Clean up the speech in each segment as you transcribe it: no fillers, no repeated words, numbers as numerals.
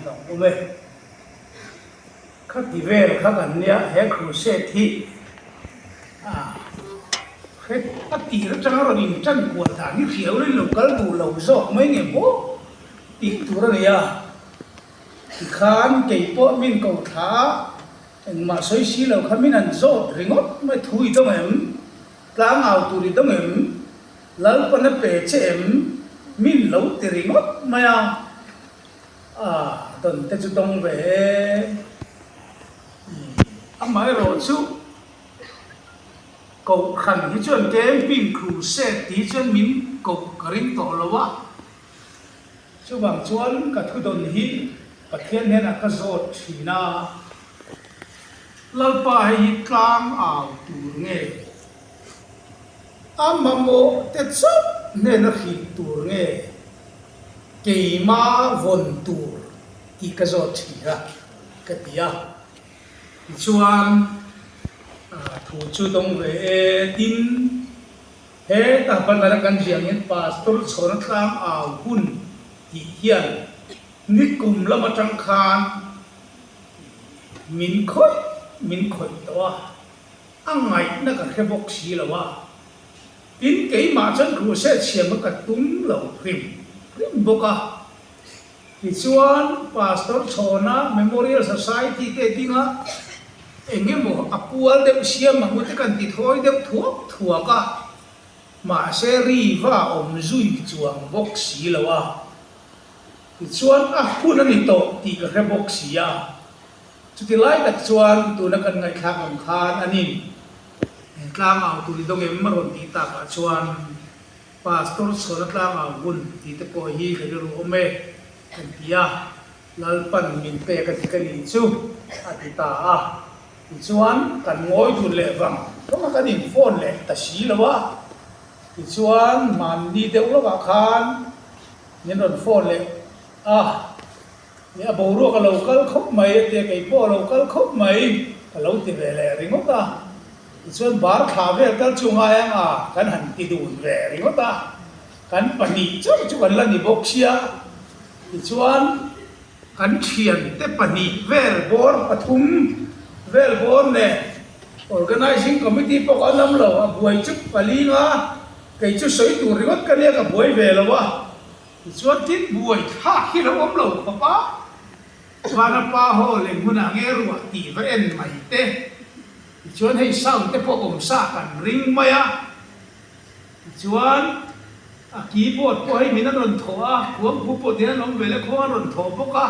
lawmawm e. Khati vel kha kan nia he crusade hi a a tir atanga rawn in tan kual dan hi hriau in lo kal duh lo zawk mai nge maw tih tur a nei a. Tikhan kei pawh min ko thla a, engmah sawi si lo kha min han zawt ringawt mai thu i dawng em? Tlangau tur i dawng em? Lalpan a pe che em? Min lo ti ringawt mai a. A dawn te chu dawng ve e. Amaherawh chu Kohhran hi chuan camping crusade tih hi chuan min koh ka ring tawh lo a. Chuvang chuan ka thudawn hi Pathian hnenah ka zawt thin a, Lalpa hei hi tlang au tur nge? A mamawh te chauh hnena hrilh tur nge? Keima vawn tur tih ka zawt thin a, ka ti a. Tichuan, thu chu dawng ve e, tin, heta banner kan ziah angin Pastor Chhawna tlang au hun tih hian nikum lam atang khan min khawih min khawih tawh a, a ngaihna ka hre bawk si lo a. Tin, keimah chuan crusade siam kha ka tum lo hrim hrim bawk a. Tichuan, Pastor Chhawna Memorial Society te dinga eng emaw a pual deuh siam ang u te kan ti thawi deuh thuak thuak a, mahse ri va awm zui chuang bawk si lo a. Tichuan, a hun a ni tawh tih ka hre bawk si a. Chuti lai tak chuan tuna kan ngaihthlak ang khan a ni. Tlangau tur i dawng em a rawn tih takah chuan Pastor Chhawna tlangau hun tih te pawh hi ka rilru awm e kan ti a, Lalpan min pek a dik a nih chu a ti ta a. Tichuan kan ngawi dun leh vang vang a kan in phone leh ta si lo a. Tichuan hmanni deuh lawkah khan min rawn phone leh a. Ih a boruak a lo kal khawp mai a tia kei pawh a lo kal khawp mai ka lo ti ve leh ringawt a. Tichuan bar thla vel kal chu ngai anga kan han ti dun ve ringawt a. Kan pahnih chauh chu kan la ni bawk sia. Tichuan kan thiante pahnih vel bawr pathum vel bawr nen Organising Committee pawh kan awm lo a buai chu palinga kei chu sawi tur ringawt ka nia ka buai ve lo a. Tichuan tin buai thlak hi lo awm lo khawp a, Vanapa haw leh hmunah nge ruah tih va en mai te. Tichuan hei sound te pawh awm sa kan ring mai a, tichuan a keyboard pawh hei min an rawn thawh a, khuangpu pawh tihian an awm ve leh khuang an rawn thawh bawk a,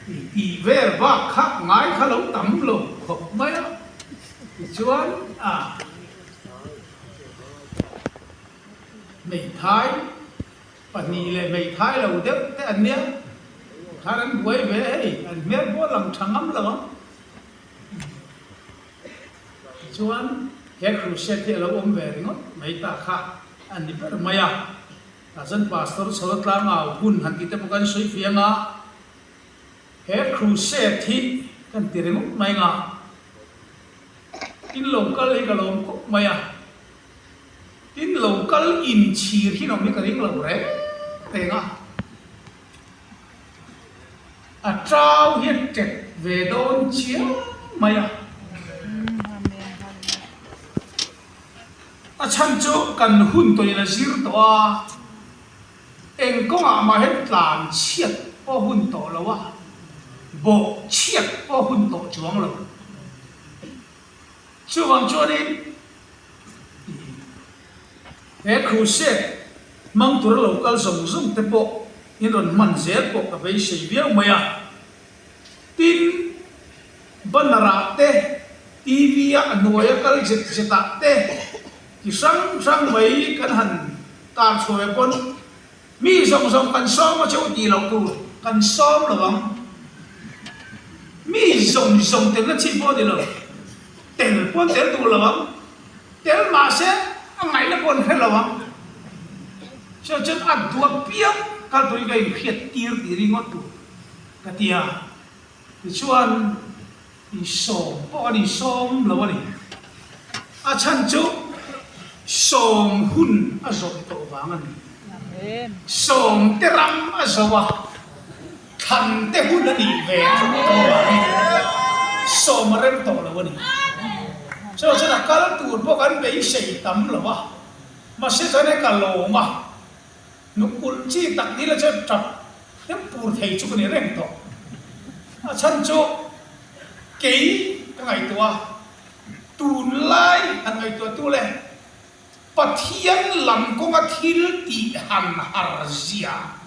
tih tih vel bak kha ngai kha lo tam lo khawp mai a, tichuan a Hmeithai pahnih leh hmeithai lo deuh te an nia, khan an buai ve hei, an hmel pawh a lang tha ngam lo ang. Tichuan he crusade hi a lo awm ve ringawt mai ta kha a ni ber mai a. Tah chuan Pastor Chhawla Tlangau hun han tih te pawh kan sawi fiang a, he crusade hi kan ti ringawt mai nga, in lo kal hi ka lawm khawp mai a. Tin, lo kal inchhir hi nawm hi ka ring lo reng reng a, a tau hi a tet ve dawn chiang mai a. A chhan chu kan hun tawhin a zir tawh a, eng kawngah mah hian tlan chhiat pawh hun tawh lo a, bawh chhiat pawh hun tawh chuang lo. Chuvang chuanin he crusade hmang tura lo kal zawng zawng te pawh in rawn hman zel pawh ka beisei viau mai a. Tin, banner ah te, TV ah a hnuaia kal zet zet ah te ti hrang hrang mai kan han tar chhuah ve pawn Mi zawng zawng kan sawm a che u tih loh tur kan sawm lo ang. Mi zawng zawng telna chi pawh a ni lo. Tel pawh an tel duh lo ang. Tel mahse a ngaihna pawh an hre lo ang. Chuan chuan a duh apiang kal turin ka inhriat tir tih ringawt tur ka ti a. Tichuan. Insawm pawh an insawm lo a ni. A chhan chu sawm hun a zawh tawh vang a ni. Sawmte ram a zo a, Thlan te hun a nih ve thung tawh avangin sawm a rem tawh lo a ni. Chuvang chuan a kal tur pawh kan beisei tam lo a, mahse chuan hei ka lawm a, nukulh chi tak ni la chuan tap hnem pur thei chu ka ni reng tawh. A chhan chu kei ka ngaihtuah a, tunlai han ngaihtuah tu le Pathian lam kawnga thil tih han har zia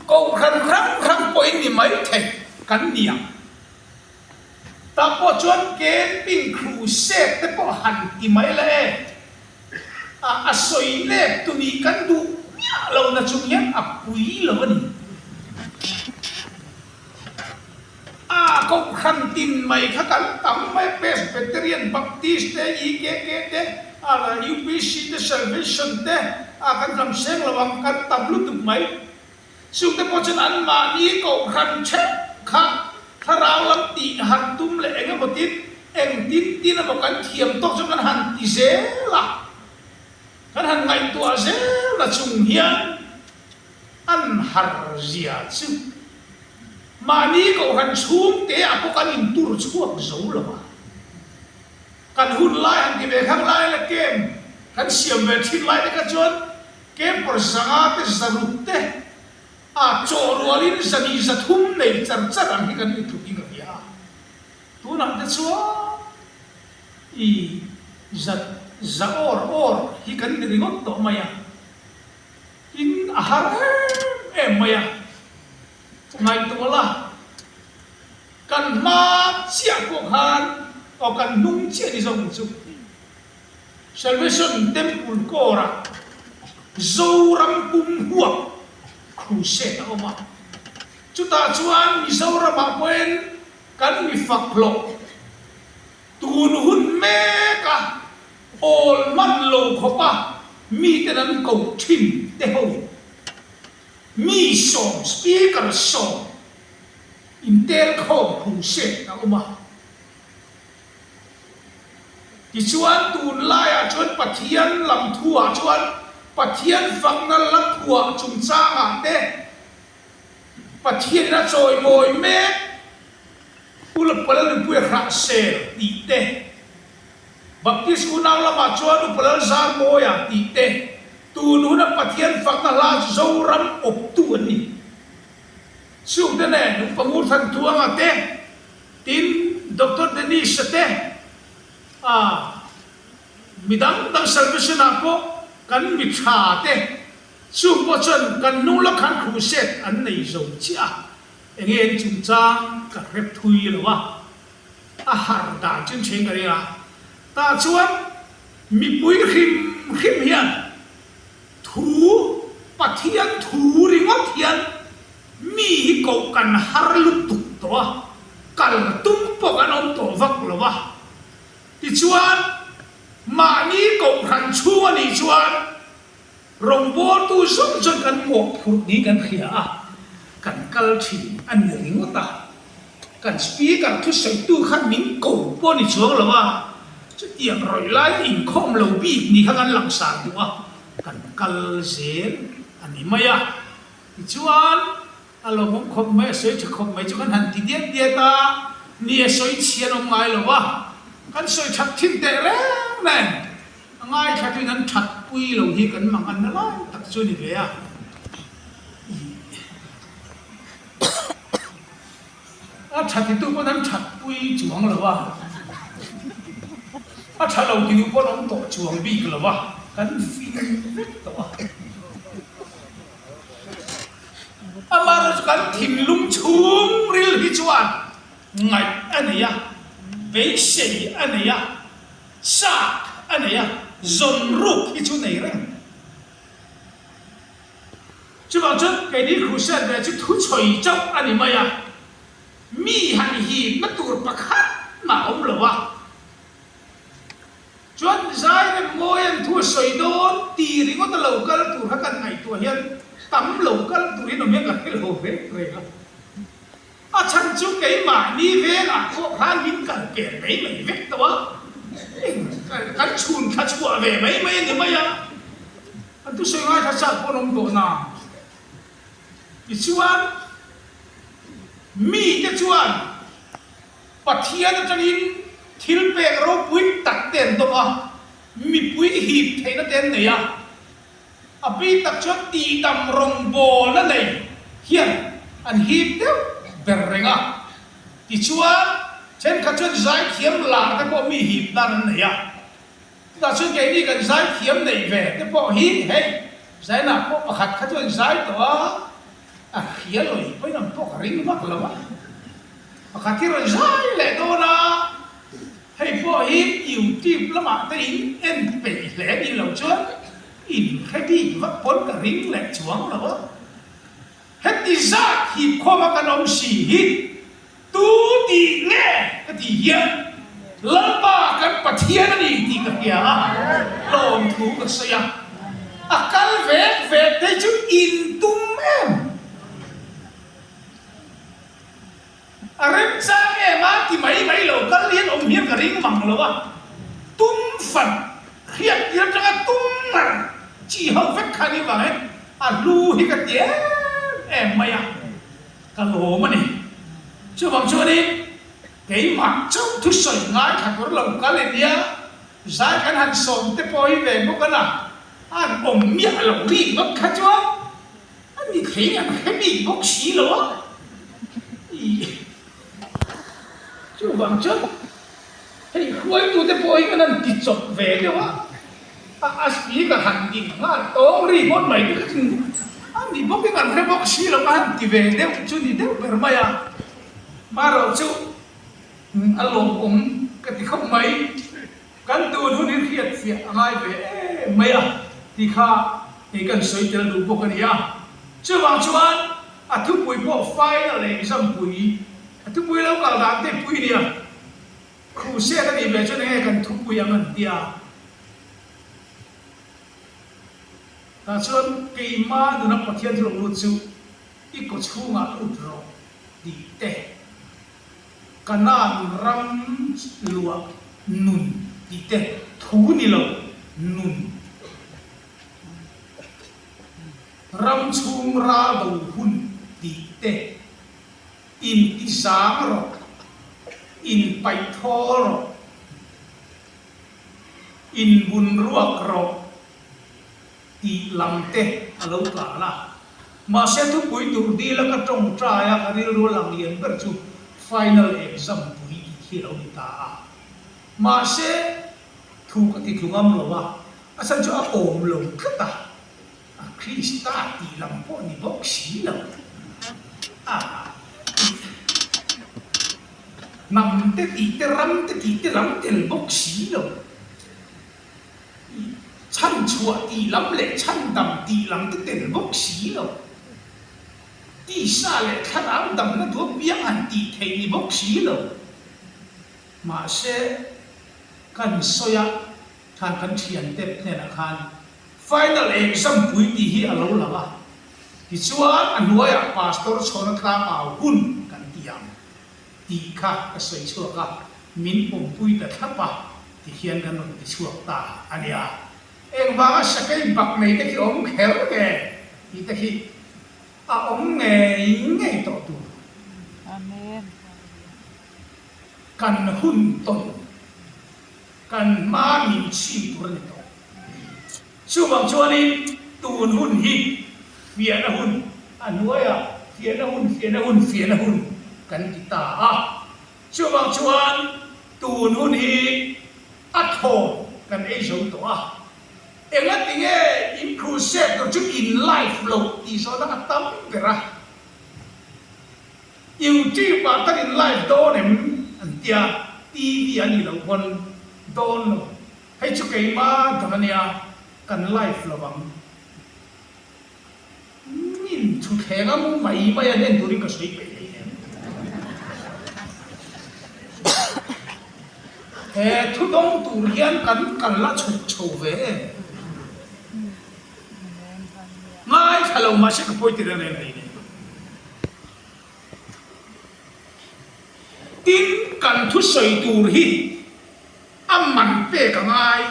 Kohhran hrang hrang pawhin ni mai thei kan ni ang. Tah pawh chuan camping crusade te pawh han ti mai la e. A a sawi lek tu nih kan duh miah lo na chung hian a pui lo a ni. A Kohhran tin mai kha kan tam mai, Presbyterian, Baptist te, EKK te, UPC te, Salvation te, a kan ram seng lo ang, kan tam lutuk mai. Chungte pawh chuan anmahni Kohhran theuh kha thlarau lam tih han tum leh eng emaw tin, engtin tin emaw kan thiam tawk chuan kan han ti zel a, kan han ngaihtuah zel a chung hian an har zia chu Mahni kohhran chhungte ah pawh kan intur chhuak zo lo a, kan hun lai han ti ve khang lai la camp kan siam ve thin lai te kha chuan camper zanga te zaruk te ah chawh rualin zani zathum nei char char ang hi kan ni tluk in ka hria a, tunah te chuan i za za awr awr hi kan ni ringawt tawh mai a, tin a har em em mai a. Ngaihtuah la, kan hma chiah pawh khan aw kan hnung chiah ni zawk ang chu. Salvation Temple kawrah Zoram pum huap crusade a awm a, chutah chuan Mizoramah pawhin kan mi fak hlawh tun hun meka awl hman lo khawpa miten an ko thin te ho. Mi sawm, speaker sawm intel khawm crusade a awm a. Tichuan tunlaiah chuan Pathian lam thuah chuan Pathian fakna la phuah chungchangah te Pathianin a chawimawi mek U Lapalal Nunpuia Hrahsel tih te, Baptist unau lamah chuan U Palal Zarmawia tih te, Tun huna Pathian fakna hla chu Zoram awptu an ni. Chungte nen Upa Ngurthan Tuanga te, tin Doctor Dennis-a te, a mi dang dang Salvation ah pawh kan mi tha te, chung pawh chuan kan hnung lawk khan crusade an nei zo chiah a, enge an chungchang ka hre thui lo a, a har dan chu in ka ring a, tah chuan mipui hrim hrim hian thu, Pathian thu ringawt hian mi hi koh kan har lutuk tawh a, kal tum pawh kan awm tawh vak lo a, tichuan mahni kohhran chhung a nih chuan Rawngbawltu zawng chuan kan mawhphurh niin kan hria a, kan kal thin a ni ringawt a. Kan Speaker thusawitu khan min ko pawh a ni chuang lo a, chutiang rawih laia inkhawm lo bik ni kha kan langsar duh a, kan kal zel a ni mai a. Tichuan, a lawmawm khawp mai, a sawi tha khawp mai chu kan han ti diat diat a, ni a sawi chhian awm ngai lo a, kan sawi that thin teh reng nen. A ngaithla tuin an that pui lo hi kan mang anna lai tak chu ni ve a. A tha titu pawn an that pui chuang lo a, a tha lo titu pawn awm tawh chuang bik lo a, kan fing vek tawh a. Amaherawhchu kan thinlung chhungril hi chuan ngaih a nei a, beisei a nei a. Chak a nei a, zawn ruk hi chu nei reng. Chuvang chuan keini crusade ve chu thuchhawi chauh a ni mai a, mi han hipna tur pakhat mah a awm lo a. Chuan zai rem mawi an thu a sawi dawn ti ringawt a lo kal tur kha kan ngaihtuah hian tam lo kal turin awm hian ka hre lo reng reng a. A chhan chu keimahni vengah pawh khan min kal pel mai mai vek tawh a, kan chhun thla chhuah ve mai mai a ni mai a, an thusawi ngaithla chak pawh an awm tawh na. Tichuan. Mite chuan Pathian atangin thil pek ropui tak te an dawng a, mipui hip theihna te an nei a. A bik tak chuan tihdam rawngbawlna nei hian an hip deuh ber reng a. Tichuan, thenkhat chuan zaithiam lar te pawh mi hip nan an nei a. Chutah chuan keini kan zaithiam neih ve te pawh hi hei zainah pawh pakhat kha chuan zai tawh a, a hria lawi pawhin ang pawh ka ring vak lo a. Pakhat hi rawn zai leh dawn a, hei pawh hi YouTube lamah te in en peih hle nih loh chuan in hre bik vak pawn ka ring leh chuang lo a. Heti zat hip khawma kan awm si hi tu tih nge ka tih hian Lalpa kan Pathian a ni tih ka hria a, lawmthu ka sawi a. A kal vek vek te chu in tum em? A remchang em a ti mai mai lo, kal hian awm hian ka ring mang lo a, tum fan hriat tir atanga tum ngar chi ho vek kha ni vangin a hlu hi ka ti em em mai a, ka lawm a ni. Chuvang chuanin keimah chauh thusawi ngaithla tur lo kal i nia, zai kan han sawm te pawh hi ve bawk a la, a han awm miah loh rik ngawt kha chuan A ni thei an hre bik bawk si lo a, ih chuvang chuan hei hruaitute pawh hi kan han ti chawp ve deuh a, a a speaker han din nghal tawng ri ngawt mai te kha chu a ni bawkin an hre bawk si lo a han ti ve deuh chu ni deuh ber mai a, marawh chu a lawmawm ka ti khawp mai. Kan tun hun hi hriatfiah a ngai ve em mai a tih kha hei kan sawi tel duh bawk a ni a. Chuvang chuan a thupui pawh final exam pui, a thupui lo kal dan te pui nia. Crusade a nih ve chuan enge kan thupui ang an tia. Tah chuan keima nuna Pathian thil awm lut chu i kaw chhungah lut rawh tih te. Kanaan ram luah nun tih te thu ni lo nun. Ram chhung ral do hun tih te intizang rawh, inpaihthawl rawh, inbunruak rawh. Tih lam te a lo tlan a. Mahse thupui tur dil a ka tawngtai a, ka rilru a lang lian ber chu final exam pui tih khi a lo ni ta a. Mahse thu ka ti tlu ngam lo a, a chhan chu a awm lo tlat a, a Krista tih lam pawh ni bawk si lo a, hnam te tih te ram te tih te lam tel bawk si lo. Chhanchhuah tih lam leh chhandam tih lam te tel bawk si lo. Tisa leh thlarau damna duh apiang han tih theih ni bawk si lo. Mahse, kan sawi a, khan kan thiante hnenah khan final exam pui tih hi a lo lang a. Tichuan, a hnuaiah Pastor Chhawna tlang au hun kan ti ang. Tih kha ka sawi chhuak a, min pawmpui ta thlap a, ti hian kan rawn ti chhuak ta a nia. Engvanga sakei bak nei te khi awm kher nge tih te khi a awm ngei ngei tawh tur. Amen. Kan hun tawn, kan hma min chhim tur a ni tawh. Chuvang chuanin tun hun hi fiahna hun a hnuaiah fiahna hun, fiahna hun, fiahna hun kan ti ta a. Chuvang chuan tun hun hi a thaw kan ei zo tawh a. Engati nge in crusade tur chu in live loh tih zawhna a tam ber a. YouTube ah kan in live dawn em an tia, TV a nih loh pawn dawn lo. Hei chu keima dang a nia, kan live lo ang. Min thutthleng a mu mai mai a hnen turin ka sawi peih hlei em. He thu dawng tur hian kan kal la chhuk chho ve em. Ngaithla lo mahse ka pawi ti reng reng hlei nen. Tin, kan thusawi tur hi A man pek a ngai.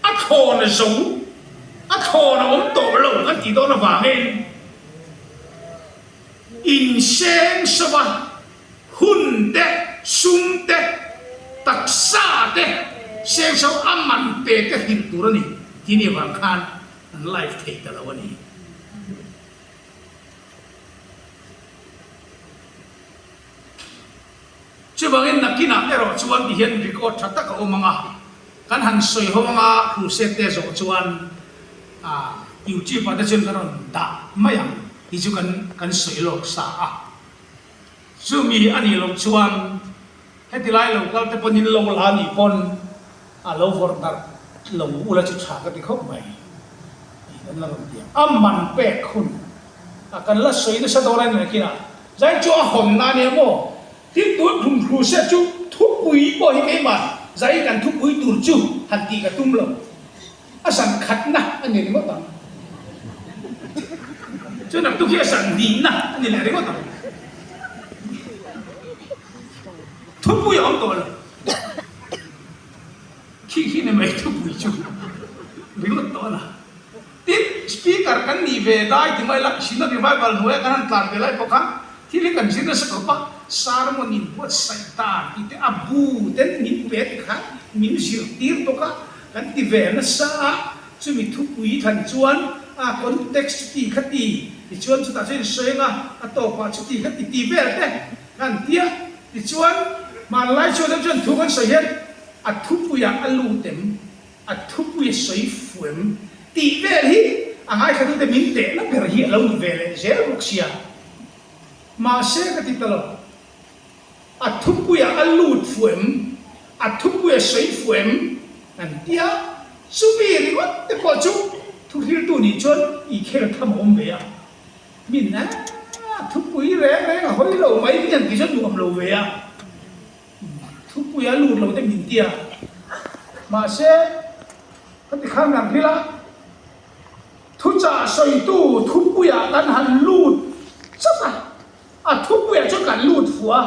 A thlawn a zo. A thlawn a awm tawh lo kan tih dawn avangin. Inseng sova hun te, sum te, taksa te sengso a man pe te hrilh tur a ni tih ni avang khan an live thei ta lo a ni. Chuvangin nakinah erawh chuan ti hian record tha tak a awm ang a, kan han sawi ho ang a, crusade te zawh chuan YouTube ah te chuan kan rawn dah mai ang tih chu kan kan sawi lawk sa a. Chumi a nih loh chuan heti lai lo kal te pawn in lo la nih pawn a lo vawrh darh lo ula chu tha ka ti khawp mai tih kan la rawn ti ang. A man pek hun a kan la sawi nasa dawn a ni nakinah Zai chu a hawn na nia maw? Tin tun hlum thlu se chu thupui pawh hi keimah zai kan thupui tur chu han tih ka tum lo. A zan khatna a ni ringawt ang. Chu naktuk hi a zan hnihna a ni leh ringawt ang. Thupui a awm tawh lo. Khi khi ni mai thupui chu ringawt tawh a la. Tin, Speaker kan nih ve dai ti mai la, Synod Revival hnuaia kan han tlan ve lai pawh khan thil hi kan zir nasa khawp a, sermon in buatsaih dan tih te a bu ten min pe ti khan min zirtir bawk a, kan ti ve nasa a, chumi thupui thlan chuan a context chuti kha ti, tichuan chutah chuan insawi anga a tawpah chuti kha ti ti vel te kan ti a, tichuan hmanlai chuan deuh chuan thu kan sawi hian a thupuiah a lut em? A thupui a sawi fuem tih vel hi a ngaithlatute min tehna ber hi a lo ni ve leh zel bawk sia. Mahse ka ti ta lo. A thupuia a lut fuem, a thupui a sawi fuem an tia, chumi ringawt te pawh chu thuhriltu nih chuan i khel tham a awm ve a. Min a thupui reng reng a hawi lo mai hi an ti chuan nuam lo ve a. Thupui a lut lo te min ti a, mahse ka ti khan kan hrilh a, thuchah sawitu thupuiah kan han lut chauh a, a thupuiah chuan kan lut fuh a,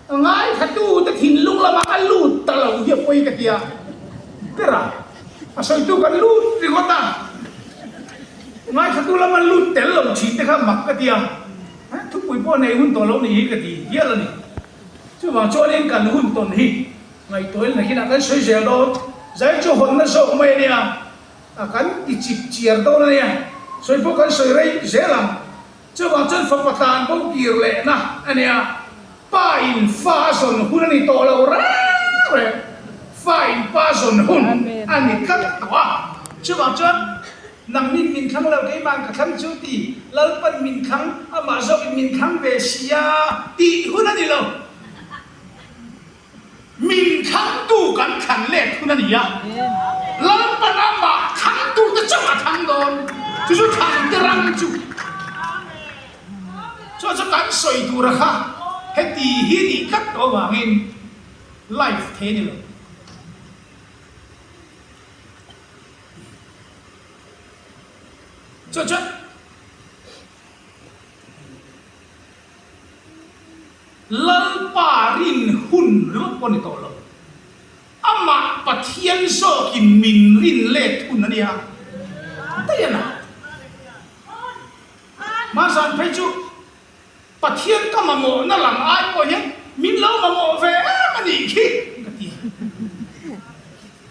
ngaithlatute thinlung lamah a lut ta lo hi a pawi ka ti a, ber a, a sawitu kan lut ringawt a, ngaithlatu lama lut tel lo thin te kha mak ka ti a, thupui pawh nei hun tawh lo ni hi ka ti hial a ni. Chuvang chuanin kan hun tawn hi ngaihtuahin nakinah kan sawi zel dawn. Zai chu hawnna zawk mai a nia, a kan ti chip chiar dawn a nia, sawi pawh kan sawi rei zel ang. Chuvang chuan fapa tlan bo kir lehna a nia, pa in fa a zawn hun a ni tawh lo reng reng, fa in pa zawn hun a ni tlat tawh a. Chuvang chuan nangnin min thlang lo, keimah'n ka thlang chu ti, Lalpan min thlang, amah zawkin min thlang ve si a tih hun a ni lo. Min thlangtu kan thlan let hun a ni a, Lalpan amah thlangtute chauh a thlang dawn, chu chu thlangte ram chu. Chu chu kan sawi tura kha heti hi nih tlat tawh avangin life thei a ni lo. Chu chu Lalpa rin hun ringawt pawh a ni tawh lo. Amah Pathian zawkin min rin let hun a nia. Daih a na. Hmanzan phei chu Pathian ka mamawhna lam ai pawh hian min lo mamawh ve em a nih khi ka ti a.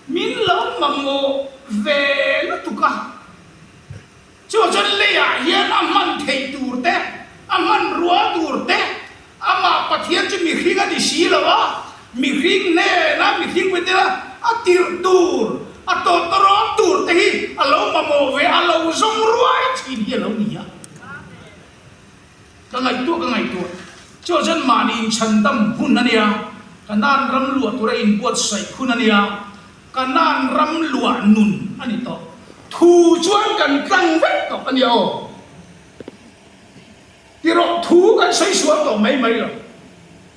Min lo mamawh ve lutuk a. Chuvang chuan leiah hian a hman theih tur te, a hmanrua tur te, amah Pathian chu mihring a ni si lo a, mihring hnena mihring pui tela a tirh tur, a tawtawrawt tur te hi a lo mamawh ve, a lo zawng ruai thin hi a lo ni a. Ka ngaihtuah ka ngaihtuah. Chu chuan mahni inchhandam hun a nia, Kanaan ram luah tura inbuatsaih hun a nia, Kanaan ram luah nun a ni tawh. Thu chuan kan tlang vek tawh a nia aw. Tirawh thu kan sawi sual tawh mai mai lo.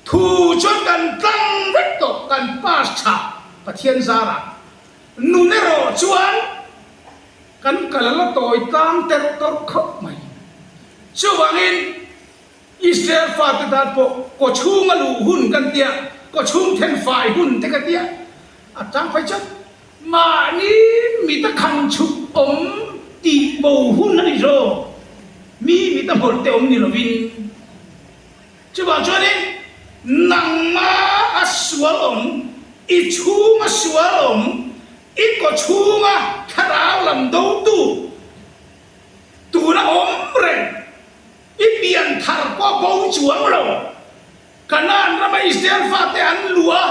Thu chuan kan tlang vek tawh, kan pass tha Pathian zarah. Nun erawh chuan Kan kal a la tawi tlang terh tawrh khawp mai. Chuvangin Israel fate tan pawh kawchhung a luh hun kan tia, kawchhung then fai hun te ka tia, a tang phei chuan mahni mit a khan chhuk awm tih bo hun a ni zawk. Mi mit a hmawlh te awm ni lovin. Chuvang chuanin nangma a sual awm, i chhunga sual awm, i kawchhunga thlarau lam dotu tuna awm reng, i pian thar pawh bo chuang lo. Kanaan rama Israel fate an luh a,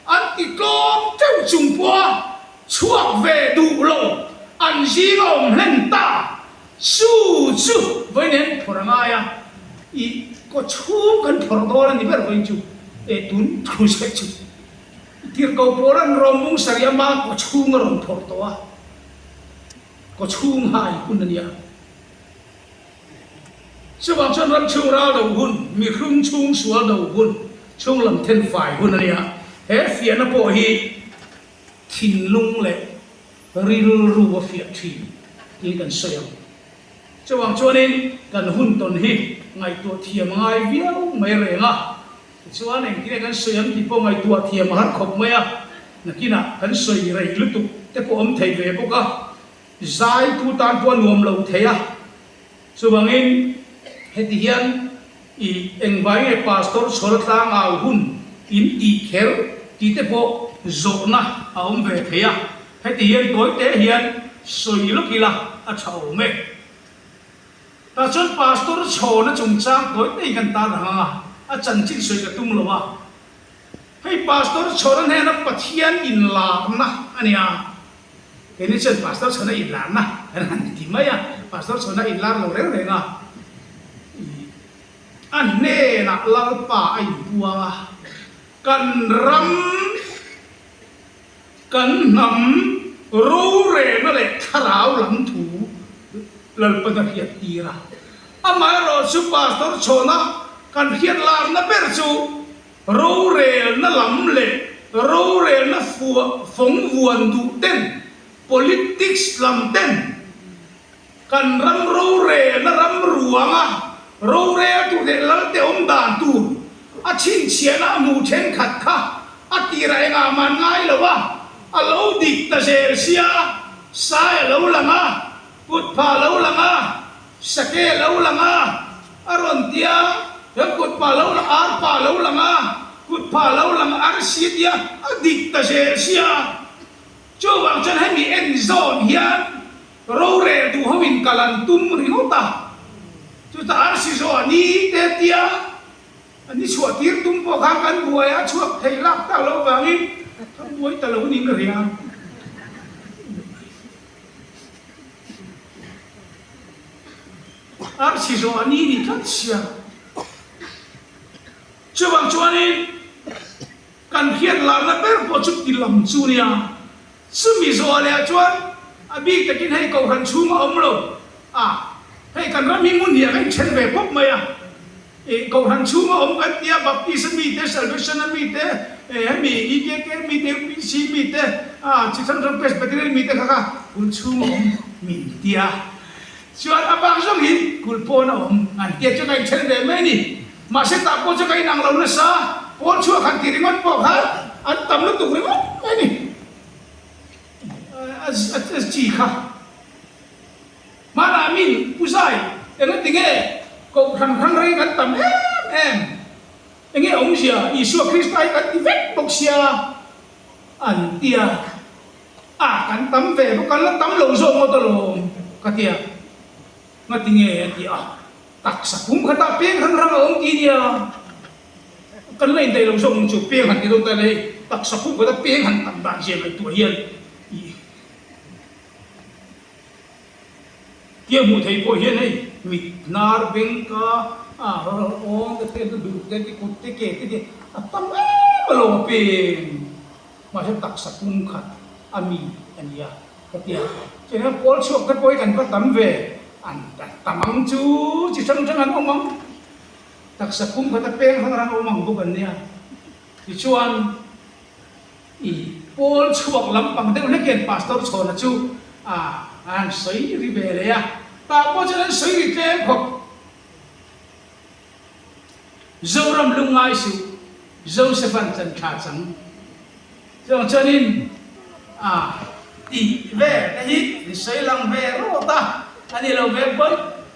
an ti tlawm teuh chung pawha chhuak ve duh lo an zing a awm hlen ta. Chu chu vawiin hian phawrh a ngai a, i kaw chhung kan phawrh dawn a ni ber vawiin chu e tun thu zet chu. Tirhkoh pawl an rawm mung sarih ama kaw chhung a rawn phawrh tawh a, kaw chhung hai hun a nia. Chuvang chuan ram chhung ral do hun, mihrung chhung sual do hun, chhung lam then fai hun a nia. He fiahna pawh hi thinlung leh rilru a fiah thin tiin kan sawi ang. Chuvang chuanin kan hun tawn hi ngaihtuah thiam a ngai viau mai reng a, tichuan engtin nge kan sawi ang tih pawh ngaihtuah thiam a har khawp mai a, nakinah kan sawi rei lutuk te pawh awm thei ve bawk a. Zaitu tan pawh a nuam lo thei a, chuvangin heti hian i engvai nge Pastor chhawr tlang au hun in tih kher tih te pawh zawhna a awm ve thei a, heti hian tawi te hian sawi lawk ila a tha awm e. Tah chuan Pastor chhawna chungchang tawi te in kan tar ang ang a, a chanchin sawi ka tum lo a. Hei Pastor chhawna hnena Pathian inlarna a nia. Keini chuan Pastor chhawna inlarna kan han ti mai a, Pastor chhawna inlar lo reng reng a, a hnenah Lalpa a inpuang a, kan ram, kan hnam rorelna leh thlarau lam thu Lalpan a hriat tir a. Amaherawhchu Pastor chhawna kan hriat larna ber chu Rorelna lam leh rorelna fawng vuan duh ten, politics lam ten kan ram rorelna ram ruanga rorel tur leh lalte awm dan tur a chhinchhiahna a hmuh thenkhat kha a tirah engah man ngai lo a, a lo dik ta zel sia, sai a lo lang a, kutpha a lo lang a. Sake lo lang a, a rawn ti a, Kan kutpa lo lang, arpa lo lang a, kutpa lo lang a, arsi a ti a, a dik ta zel sia. Chuvang chuan hemi en zawn hian rorel duh ho in kal an tum ringawt a, chutah arsi zawh a ni te a ti a, a ni chhuah tir tum pawh khan kan buai a, chhuak thei lak tak loh vangin kan buai ta lo niin ka hria. Arsi zawh a ni ni tlat sia. Chuvang chuanin kan hriat larna ber pawh chu ti lam chu nia. Chumi zawh leh ah chuan a bik takin hei kohhran chhung a awm lo a, hei kan ram hi hmun hnih ah kan inthen ve pawp mai a. Ih kohhran chhunga awm kan tia Baptist a mite, Salvation a mite, hemi EKK mite, UPC mite, ah chi hrang hrang Presbyterian mite kha kha kulh chhunga awm min tia. Chuan a bak zawng hi kulh pawn a awm an tia chu ka inthen ve mai a ni. Mahse tah pawh chu ka inang lo nasa, pawn chhuak han ti ringawt pawh kha an tam lutuk ringawt mai a ni. A chi kha. Hmanah min Pu Zai, engati nge Kohhran hrang reng kan tam em em? Enge awmzia Isua Krista hi kan ti vek bawk sia an ti a, a kan tam ve bawk, kan la tam lo zawk ngawt alawm ka ti a, ngati nge a ti a, taksa pum khatah peng hrang hrang a awm ti nia, kan la indaih lo zawk ang chu, peng han ti dawn ta ila hei taksa pum khata peng han tam dan zia ngaihtuah hian ih. Tia hmuh theih pawh hian hei mit hnar beng ka a awm te te duh te te kut te ke te te a tam em a lo a peng mahse taksa pum khat a mi a ni a ka ti a chuan hian pawl chhuak te pawh hi kan va tam ve an tam ang chu chi hrang hrang an awm ang taksa pum khat a peng hrang hrang a awm ang bawk an nia tichuan. I pawl chhuak lampang deuh hlek hian Pastor Chhawna chu a han sawi ri ve leh a, tah pawh chuan an sawi ri tlem khawp. Zoram lungngai suh, Joseph-a'n chan tha chang. Chuvang chuanin a tih vel te hi an sawi lang ve rawt a, a ni lo ve pawn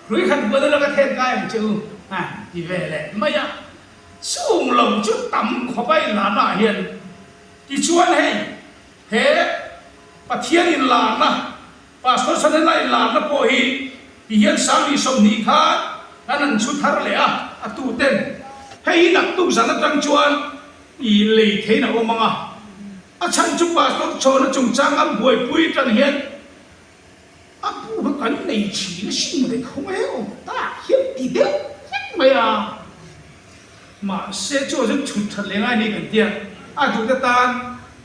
hrui khat buan ula ka then kai ang che u a ti ve leh mai a. lo chu tam khawp a inlarna ah hian. Tichuan hei he Pathian inlarna, Pastor Chhanena inlarna pawh hi ti hian Sanghnih 20 khan kan han chhu thar leh a, a tu ten hei hi naktuk zan atang chuan i lei theiin a awm ang a. A chhan chu Pastor Chhawna chungchang an buaipui tan hian A pu kha kan nei thin a sin mawle khaw mai awm tak hian ti deuh vek mai a. Mahse chu chu chhut that leh ngai ni kan tia, a duhte tan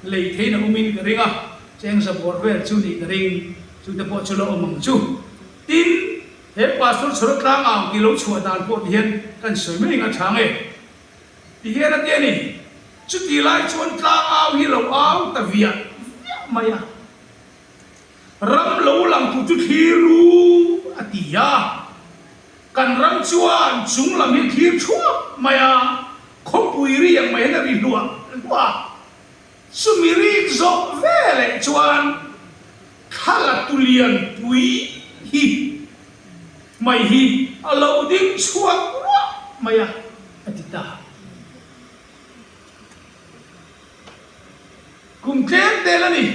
lei theiin a awmin ka ring a, cheng zabawr vel chu nih ka ring, chute pawh chu la awm ang chu. Tin, he Pastor Chhawra tlang ang tih lo chhuah dan pawh ti hian kan sawi mai eng a tha nge? Ti hian a ti a ni. Chutih lai chuan tlang au hi lo au ta viah viah mai a. Ram lo lang tu chu thlir u a ti a, kan ram chuan chung lam hi thlir thuak mai a, khawpui ri ang mai hian a ri hluah hluah a. Chumi rik zawh veleh chuan thla tu lian pui hi mai hi a lo ding chhuak ruah mai a, a ti ta. Kum tlem tel a ni.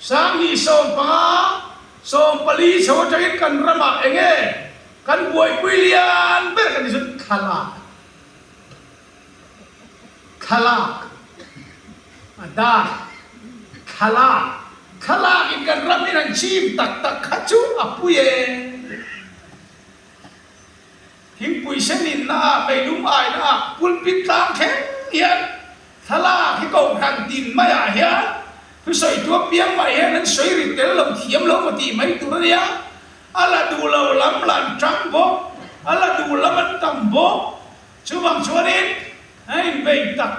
2015, 14 chho atangin kan ramah eng nge kan buaipui lian ber kan ti chu thlalak. Thlalak. A dar. Thlalak. Thlalak in kan ram in an chim tak tak kha chu a pui e. Thingpui sen inna ah, meilum aina ah, pulpit tlang thleng hian thlalak hi kohhran tin maiah hian thusawitu apiang mai hian an sawi ri tel lo thiam lo maw tih mai tur a nia. A la duh lo lam lah an tang bawk, a la duh lam an tam bawk. Chuvang chuanin a inbei tak.